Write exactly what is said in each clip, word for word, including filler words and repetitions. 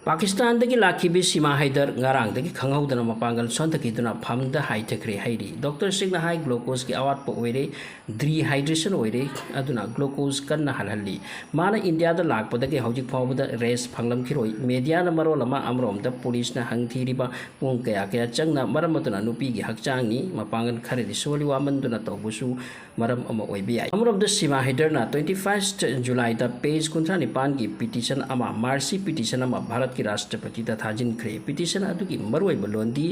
ꯄꯥꯀꯤꯁꯇꯥꯟꯗꯒꯤ ꯂꯥꯛꯈꯤꯕꯤ ꯁꯤꯃꯥ ꯍꯥꯏꯗꯔ ꯉꯔꯥꯡꯗꯒꯤ ꯈꯪꯍꯧꯗꯅ ꯃꯄꯥꯡꯒꯜ ꯁꯣꯟꯊꯈꯤꯗꯨꯅ ꯐꯃꯨꯡꯗ ꯍꯥꯏꯊꯈ꯭ꯔꯦ ꯍꯥꯏꯔꯤ꯫ ꯗꯣꯛꯇꯔꯁꯤꯡꯅ ꯍꯥꯏ, ꯒ꯭ꯂꯨꯀꯣꯁꯀꯤ ꯑꯋꯥꯠꯄ ꯑꯣꯏꯔꯦ, ꯗꯤꯍꯥꯏꯗ꯭ꯔꯦꯁꯟ ꯑꯣꯏꯔꯦ, ꯑꯗꯨꯅ ꯒ꯭ꯂꯨꯀꯣꯁ ꯀꯟꯅ ꯍꯜꯍꯜꯂꯤ꯫ ꯃꯥꯅ ꯏꯟꯗꯤꯌꯥꯗ ꯂꯥꯛꯄꯗꯒꯤ ꯍꯧꯖꯤꯛ ꯐꯥꯎꯕꯗ ꯔꯦꯁ ꯐꯪꯂꯝꯈꯤꯔꯣꯏ꯫ ꯃꯦꯗꯤꯌꯥꯅ ꯃꯔꯣꯜ ꯑꯃ, ꯑꯃꯔꯣꯝꯗ ꯄꯨꯂꯤꯁꯅ ꯍꯪ ꯊꯤꯔꯤꯕ ꯄꯨꯡ ꯀꯌꯥ ꯀꯌꯥ ꯆꯪꯅ, ꯃꯔꯝ ꯑꯗꯨꯅ ꯅꯨꯄꯤꯒꯤ ꯍꯛꯆꯥꯡꯅꯤ, ꯃꯄꯥꯡꯒꯜ ꯈꯔꯗꯤ ꯁꯣꯜꯂꯤ, ꯋꯥꯃꯟꯗꯨꯅ ꯇꯧꯕꯁꯨ ꯃꯔꯝ ꯑꯃ ꯑꯣꯏꯕ ꯌꯥꯏ꯫ ꯑꯃꯔꯣꯝꯗ ꯁꯤꯃꯥ ꯍꯥꯏꯗꯔꯅ twenty first Julyꯗ page ꯀꯨꯟꯊ꯭ꯔꯥ ꯅꯤꯄꯥꯟꯒꯤ petition ꯑꯃ, mercy petition ꯑꯃ ꯚꯥꯔꯠꯀꯤ ꯔꯥꯁꯇ꯭ꯔꯄꯇꯤꯗ ꯊꯥꯖꯤꯟꯈ꯭ꯔꯦ꯫ Petition ꯑꯗꯨꯒꯤ ꯃꯔꯨꯑꯣꯏꯕ ꯂꯣꯟꯗꯤ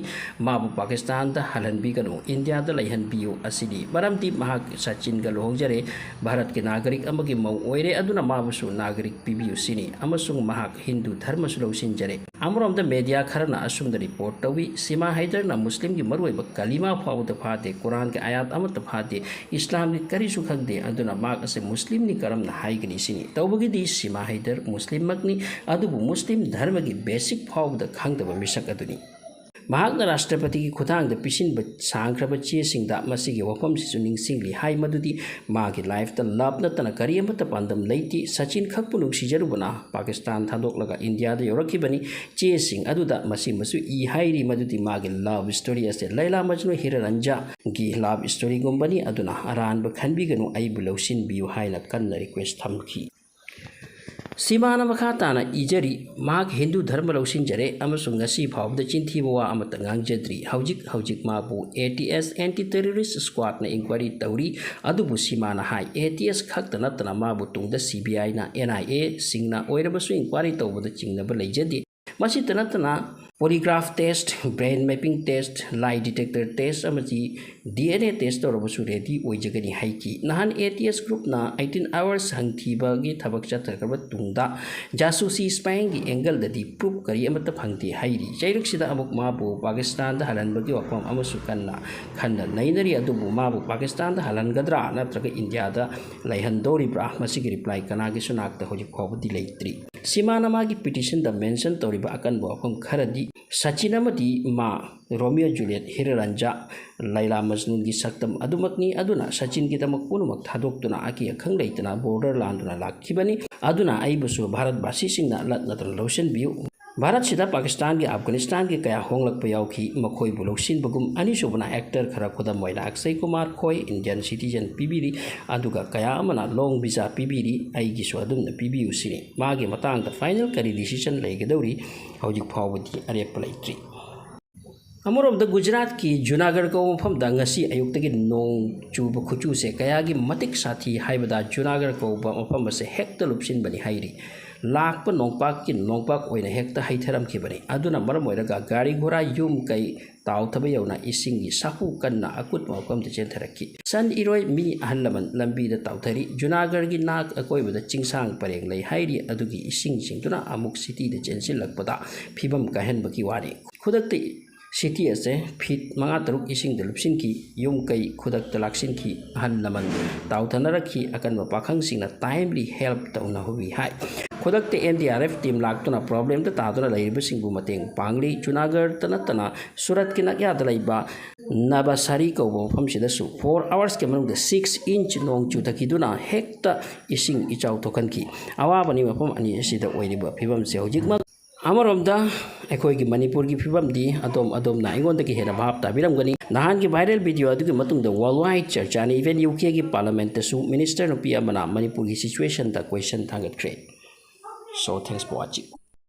"ꯃꯥꯕꯨ ꯄꯥꯀꯤꯁꯇꯥꯟꯗ ꯍꯜꯍꯟꯕꯤꯒꯅꯨ, ꯏꯟꯗꯤꯌꯥꯗ ꯂꯩꯍꯟꯕꯤꯌꯨ" ꯑꯁꯤꯅꯤ꯫ ꯃꯔꯝꯗꯤ ꯃꯍꯥꯛ ꯁꯆꯤꯟꯒ ꯂꯨꯍꯣꯡꯖꯔꯦ, ꯚꯥꯔꯠꯀꯤ ꯅꯥꯒꯔꯤꯛ ꯑꯃꯒꯤ ꯃꯧ ꯑꯣꯏꯔꯦ, ꯑꯗꯨꯅ ꯃꯥꯕꯨꯁꯨ ꯅꯥꯒꯔꯤꯛ ꯄꯤꯕꯤꯌꯨ ꯁꯤꯅꯤ꯫ ꯑꯃꯁꯨꯡ ꯃꯍꯥꯛ ꯍꯤꯟꯗꯨ ꯙꯔꯃꯁꯨ ꯂꯧꯁꯤꯟꯖꯔꯦ꯫ ꯑꯃꯔꯣꯝꯗ ꯃꯦꯗꯤꯌꯥ ꯈꯔꯅ ꯑꯁꯨꯝꯅ ꯔꯤꯄꯣꯔꯠ ꯇꯧꯏ, ꯁꯤꯃꯥ ꯍꯥꯏꯗꯔꯅ ꯃꯨꯁꯂꯤꯝꯒꯤ ꯃꯔꯨꯑꯣꯏꯕ ꯀꯂꯤꯃꯥ ꯐꯥꯎꯕꯗ ꯐꯥꯗꯦ, ꯀꯨꯔꯥꯟꯒꯤ ꯑꯥꯌꯥꯠ ꯑꯃꯠꯇ ꯐꯥꯗꯦ, ꯏꯁꯂꯥꯝꯒꯤ ꯀꯔꯤꯁꯨ ꯈꯪꯗꯦ, ꯑꯗꯨꯅ ꯃꯍꯥꯛ ꯑꯁꯤ ꯃꯨꯁꯂꯤꯝꯅꯤ ꯀꯔꯝꯅ ꯍꯥꯏꯒꯅꯤ ꯁꯤꯅꯤ꯫ ꯇꯧꯕꯒꯤꯗꯤ ꯁꯤꯃꯥ ꯍꯥꯏꯗꯔ ꯃꯨꯁꯂꯤꯝꯃꯛꯅꯤ, ꯑꯗꯨꯕꯨ ꯃꯨꯁꯂꯤꯝ ꯙꯔꯃꯒꯤ ꯕꯦꯁꯤꯛ ꯐꯥꯎꯕꯗ ꯈꯪꯗꯕ ꯃꯤꯁꯛ ꯑꯗꯨꯅꯤ꯫ ꯃꯍꯥꯛꯅ ꯔꯥꯁꯇ꯭ꯔꯄꯇꯤꯒꯤ ꯈꯨꯠꯊꯥꯡꯗ ꯄꯤꯁꯤꯟꯕ ꯁꯥꯡꯈ꯭ꯔꯕ ꯆꯦꯁꯤꯡꯗ ꯃꯁꯤꯒꯤ ꯋꯥꯐꯝꯁꯤꯁꯨ ꯅꯤꯡꯁꯤꯡꯂꯤ ꯍꯥꯏ, ꯃꯗꯨꯗꯤ ꯃꯥꯒꯤ ꯂꯥꯏꯐꯇ ꯂꯚ ꯅꯠꯇꯅ ꯀꯔꯤ ꯑꯃꯠꯇ ꯄꯥꯟꯗꯝ ꯂꯩꯇꯦ꯫ ꯁꯆꯤꯟ ꯈꯛꯄꯨ ꯅꯨꯡꯁꯤꯖꯔꯨꯕꯅ ꯄꯥꯀꯤꯁꯇꯥꯟ ꯊꯥꯗꯣꯛꯂꯒ ꯏꯟꯗꯤꯌꯥꯗ ꯌꯧꯔꯛꯈꯤꯕꯅꯤ꯫ ꯆꯦꯁꯤꯡ ꯑꯗꯨꯗ ꯃꯁꯤꯃꯁꯨ ꯏ ꯍꯥꯏꯔꯤ, ꯃꯗꯨꯗꯤ ꯃꯥꯒꯤ ꯂꯚ ꯁ꯭ꯇꯣꯔꯤ ꯑꯁꯤ ꯂꯩꯂꯥ ꯃꯖꯅꯨ ꯍꯤꯔ ꯔꯥꯟꯖꯥꯒꯤ ꯂꯚ ꯁ꯭ꯇꯣꯔꯤꯒꯨꯝꯕꯅꯤ, ꯑꯗꯨꯅ ꯑꯔꯥꯟꯕ ꯈꯟꯕꯤꯒꯅꯨ, ꯑꯩꯕꯨ ꯂꯧꯁꯤꯟꯕꯤꯌꯨ ꯍꯥꯏꯅ ꯀꯟꯅ ꯔꯤꯀ꯭ꯋꯦꯁ ꯊꯝꯈꯤ꯫ ꯁꯤꯃꯥꯅ ꯃꯈꯥ ꯇꯥꯅ ꯏꯖꯔꯤ, ꯃꯍꯥꯛ ꯍꯤꯟꯗꯨ ꯙꯔꯃ ꯂꯧꯁꯤꯟꯖꯔꯦ ꯑꯃꯁꯨꯡ ꯉꯁꯤ ꯐꯥꯎꯕꯗ ꯆꯤꯟꯊꯤꯕ ꯋꯥ ꯑꯃꯠꯇ ꯉꯥꯡꯖꯗ꯭ꯔꯤ꯫ ꯍꯧꯖꯤꯛ ꯍꯧꯖꯤꯛ ꯃꯥꯕꯨ ATS Anti Terrorist Squadꯅ ꯏꯟꯀ꯭ꯋꯥꯏꯔꯤ ꯇꯧꯔꯤ꯫ ꯑꯗꯨꯕꯨ ꯁꯤꯃꯥꯅ ꯍꯥꯏ, ATS ꯈꯛꯇ ꯅꯠꯇꯅ ꯃꯥꯕꯨ ꯇꯨꯡꯗ CBIꯅ, NIAꯁꯤꯡꯅ ꯑꯣꯏꯔꯕꯁꯨ ꯏꯟꯀ꯭ꯋꯥꯏꯔꯤ ꯇꯧꯕꯗ ꯆꯤꯡꯅꯕ ꯂꯩꯖꯗꯦ꯫ ꯃꯁꯤꯇ ꯅꯠꯇꯅ polygraph test, brain mapping test, lie detector test ꯑꯃꯗꯤ DNA test ꯇꯧꯔꯕꯁꯨ ready ꯑꯣꯏꯖꯒꯅꯤ ꯍꯥꯏꯈꯤ꯫ ꯅꯍꯥꯟ ATS groupꯅ eighteen hours ꯍꯪꯊꯤꯕꯒꯤ ꯊꯕꯛ ꯆꯠꯊꯈ꯭ꯔꯕ ꯇꯨꯡꯗ ꯖꯥꯁꯨꯁꯤ spyingꯒꯤ angleꯗꯗꯤ proof ꯀꯔꯤ ꯑꯃꯠꯇ ꯐꯪꯗꯦ ꯍꯥꯏꯔꯤ꯫ ꯆꯩꯔꯛꯁꯤꯗ ꯑꯃꯨꯛ ꯃꯥꯕꯨ ꯄꯥꯀꯤꯁꯇꯥꯟꯗ ꯍꯜꯍꯟꯕꯒꯤ ꯋꯥꯐꯝ ꯑꯃꯁꯨ ꯀꯟꯅ ꯈꯟꯅ ꯅꯩꯅꯔꯤ꯫ ꯑꯗꯨꯕꯨ ꯃꯥꯕꯨ ꯄꯥꯀꯤꯁꯇꯥꯟꯗ ꯍꯜꯍꯟꯒꯗ꯭ꯔꯥ ꯅꯠꯇ꯭ꯔꯒ ꯏꯟꯗꯤꯌꯥꯗ ꯂꯩꯍꯟꯗꯧꯔꯤꯕ꯭ꯔꯥ? ꯃꯁꯤꯒꯤ reply ꯀꯅꯥꯒꯤꯁꯨ ꯅꯥꯛꯇ ꯍꯧꯖꯤꯛ ꯐꯥꯎꯕꯗꯤ ꯂꯩꯇ꯭ꯔꯤ꯫ ꯁꯤꯃꯥꯅ ꯃꯥꯒꯤ petitionꯗ mention ꯇꯧꯔꯤꯕ ꯑꯀꯟꯕ ꯋꯥꯐꯝ ꯈꯔꯗꯤ ꯁꯆꯤꯟ ꯑꯃꯗꯤ ꯃꯥ ꯔꯣꯃꯤꯌꯣ ꯖꯨꯂꯤꯌꯦꯠ ꯍꯤꯔ ꯔꯥꯟꯖꯥ ꯂꯩꯂꯥ ꯃꯖꯅꯨꯒꯤ ꯁꯛꯇꯝ ꯑꯗꯨꯃꯛꯅꯤ꯫ ꯑꯗꯨꯅ ꯁꯆꯤꯟꯒꯤꯗꯃꯛ ꯄꯨꯝꯅꯃꯛ ꯊꯥꯗꯣꯛꯇꯨꯅ ꯑꯀꯤ ꯑꯈꯪ ꯂꯩꯇꯅ border ꯂꯥꯟꯗꯨꯅ ꯂꯥꯛꯈꯤꯕꯅꯤ꯫ ꯑꯗꯨꯅ ꯑꯩꯕꯨꯁꯨ ꯚꯥꯔꯠ ꯚꯥꯁꯤꯁꯤꯡꯅ ꯂꯠꯅꯗꯅ ꯂꯧꯁꯤꯟꯕꯤꯌꯨ꯫ ꯚꯥꯔꯠꯁꯤꯗ ꯄꯥꯀꯤꯁꯇꯥꯟꯒꯤ, ꯑꯐꯒꯥꯅꯤꯁꯇꯥꯟꯒꯤ ꯀꯌꯥ ꯍꯣꯡꯂꯛꯄ ꯌꯥꯎꯈꯤ, ꯃꯈꯣꯏꯕꯨ ꯂꯧꯁꯤꯟꯕꯒꯨꯝ꯫ ꯑꯅꯤꯁꯨꯕꯅ actor ꯈꯔ, ꯈꯨꯗꯝ ꯑꯣꯏꯅ ꯑꯛꯁꯩ ꯀꯨꯃꯥꯔ ꯈꯣꯏ Indian citizen ꯄꯤꯕꯤꯔꯤ, ꯑꯗꯨꯒ ꯀꯌꯥ ꯑꯃꯅ long visa ꯄꯤꯕꯤꯔꯤ, ꯑꯩꯒꯤꯁꯨ ꯑꯗꯨꯝꯅ ꯄꯤꯕꯤꯌꯨ ꯁꯤꯅꯤ꯫ ꯃꯥꯒꯤ ꯃꯇꯥꯡꯗ final ꯀꯔꯤ decision ꯂꯩꯒꯗꯧꯔꯤ, ꯍꯧꯖꯤꯛ ꯐꯥꯎꯕꯗꯤ ꯑꯔꯦꯞꯄ ꯂꯩꯇ꯭ꯔꯤ꯫ ꯑꯃꯔꯣꯝꯗ ꯒꯨꯖꯔꯥꯠꯀꯤ ꯖꯨꯅꯥꯒꯔ ꯀꯧꯕ ꯃꯐꯝꯗ ꯉꯁꯤ ꯑꯌꯨꯛꯇꯒꯤ ꯅꯣꯡ ꯆꯨꯕ ꯈꯨꯆꯨꯁꯦ ꯀꯌꯥꯒꯤ ꯃꯇꯤꯛ ꯁꯥꯊꯤ ꯍꯥꯏꯕꯗ ꯖꯨꯅꯥꯒꯔ ꯀꯧꯕ ꯃꯐꯝ ꯑꯁꯦ ꯍꯦꯛꯇ ꯂꯨꯞꯁꯤꯟꯕꯅꯤ ꯍꯥꯏꯔꯤ꯫ ꯂꯥꯛꯄ ꯅꯣꯡꯄꯥꯛꯀꯤ ꯅꯣꯡꯄꯥꯛ ꯑꯣꯏꯅ ꯍꯦꯛꯇ ꯍꯩꯊꯔꯝꯈꯤꯕꯅꯤ꯫ ꯑꯗꯨꯅ ꯃꯔꯝ ꯑꯣꯏꯔꯒ ꯒꯥꯔꯤ ꯘꯣꯔꯥ, ꯌꯨꯝ ꯀꯩ ꯇꯥꯎꯊꯕ ꯌꯧꯅ ꯏꯁꯤꯡꯒꯤ ꯁꯥꯐꯨ ꯀꯟꯅ ꯑꯀꯨꯠꯄ ꯃꯐꯝꯗ ꯆꯦꯟꯊꯔꯛꯈꯤ꯫ ꯁꯟ ꯏꯔꯣꯏ, ꯃꯤ ꯑꯍꯜ ꯂꯃꯟ ꯂꯝꯕꯤꯗ ꯇꯥꯎꯊꯔꯤ꯫ ꯖꯨꯅꯥꯒꯔꯒꯤ ꯅꯥꯛ ꯑꯀꯣꯏꯕꯗ ꯆꯤꯡꯁꯥꯡ ꯄꯔꯦꯡ ꯂꯩ ꯍꯥꯏꯔꯤ꯫ ꯑꯗꯨꯒꯤ ꯏꯁꯤꯡꯁꯤꯡꯗꯨꯅ ꯑꯃꯨꯛ cityꯗ ꯆꯦꯟꯁꯤꯜꯂꯛꯄꯗ ꯐꯤꯕꯝ ꯀꯥꯏꯍꯟꯕꯒꯤ ꯋꯥꯅꯤ꯫ ꯈꯨꯗꯛꯇ city ꯑꯁꯦ feet ꯃꯉꯥ ꯇꯔꯨꯛ ꯏꯁꯤꯡꯗ ꯂꯨꯞꯁꯤꯟꯈꯤ꯫ ꯌꯨꯝ ꯀꯩ ꯈꯨꯗꯛꯇ ꯂꯥꯛꯁꯤꯟꯈꯤ꯫ ꯑꯍꯜ ꯂꯃꯟ ꯇꯥꯎꯊꯅꯔꯛꯈꯤ꯫ ꯑꯀꯟꯕ ꯄꯥꯈꯪꯁꯤꯡꯅ timely help ꯇꯧꯅꯍꯧꯏ ꯍꯥꯏ꯫ ꯈꯨꯗꯛꯇ N D R F team ꯂꯥꯛꯇꯨꯅ problemꯗ ꯇꯥꯗꯨꯅ ꯂꯩꯔꯤꯕꯁꯤꯡꯕꯨ ꯃꯇꯦꯡ ꯄꯥꯡꯂꯤ꯫ ꯖꯨꯅꯥꯒꯔꯗ ꯅꯠꯇꯅ ꯁꯨꯔꯠꯀꯤ ꯅꯛꯌꯥꯗ ꯂꯩꯕ ꯅꯕꯁꯥꯔꯤ ꯀꯧꯕ ꯃꯐꯝꯁꯤꯗꯁꯨ four hoursꯀꯤ ꯃꯅꯨꯡꯗ six inch ꯅꯣꯡ ꯆꯨꯊꯈꯤꯗꯨꯅ ꯍꯦꯛꯇ ꯏꯁꯤꯡ ꯏꯆꯥꯎ ꯊꯣꯛꯍꯟꯈꯤ꯫ ꯑꯋꯥꯕꯅꯤ ꯃꯐꯝ ꯑꯅꯤ ꯑꯁꯤꯗ ꯑꯣꯏꯔꯤꯕ ꯐꯤꯕꯝꯁꯦ ꯍꯧꯖꯤꯛꯃꯛ꯫ ꯑꯃꯔꯣꯝꯗ ꯑꯩꯈꯣꯏꯒꯤ ꯃꯅꯤꯄꯨꯔꯒꯤ ꯐꯤꯕꯝꯗꯤ ꯑꯗꯣꯝ ꯑꯗꯣꯝꯅ ꯑꯩꯉꯣꯟꯗꯒꯤ ꯍꯦꯟꯅ ꯚꯥꯞ ꯇꯥꯕꯤꯔꯝꯒꯅꯤ꯫ ꯅꯍꯥꯟꯒꯤ viral video ꯑꯗꯨꯒꯤ ꯃꯇꯨꯡꯗ worldwide ꯆꯔꯆꯥꯅꯤ꯫ Even UKꯒꯤ parliamentꯇꯁꯨ minister ꯅꯨꯄꯤ ꯑꯃꯅ ꯃꯅꯤꯄꯨꯔꯒꯤ situationꯗ question ꯊꯥꯡꯒꯠꯈ꯭ꯔꯦ꯫ So, thanks for watching.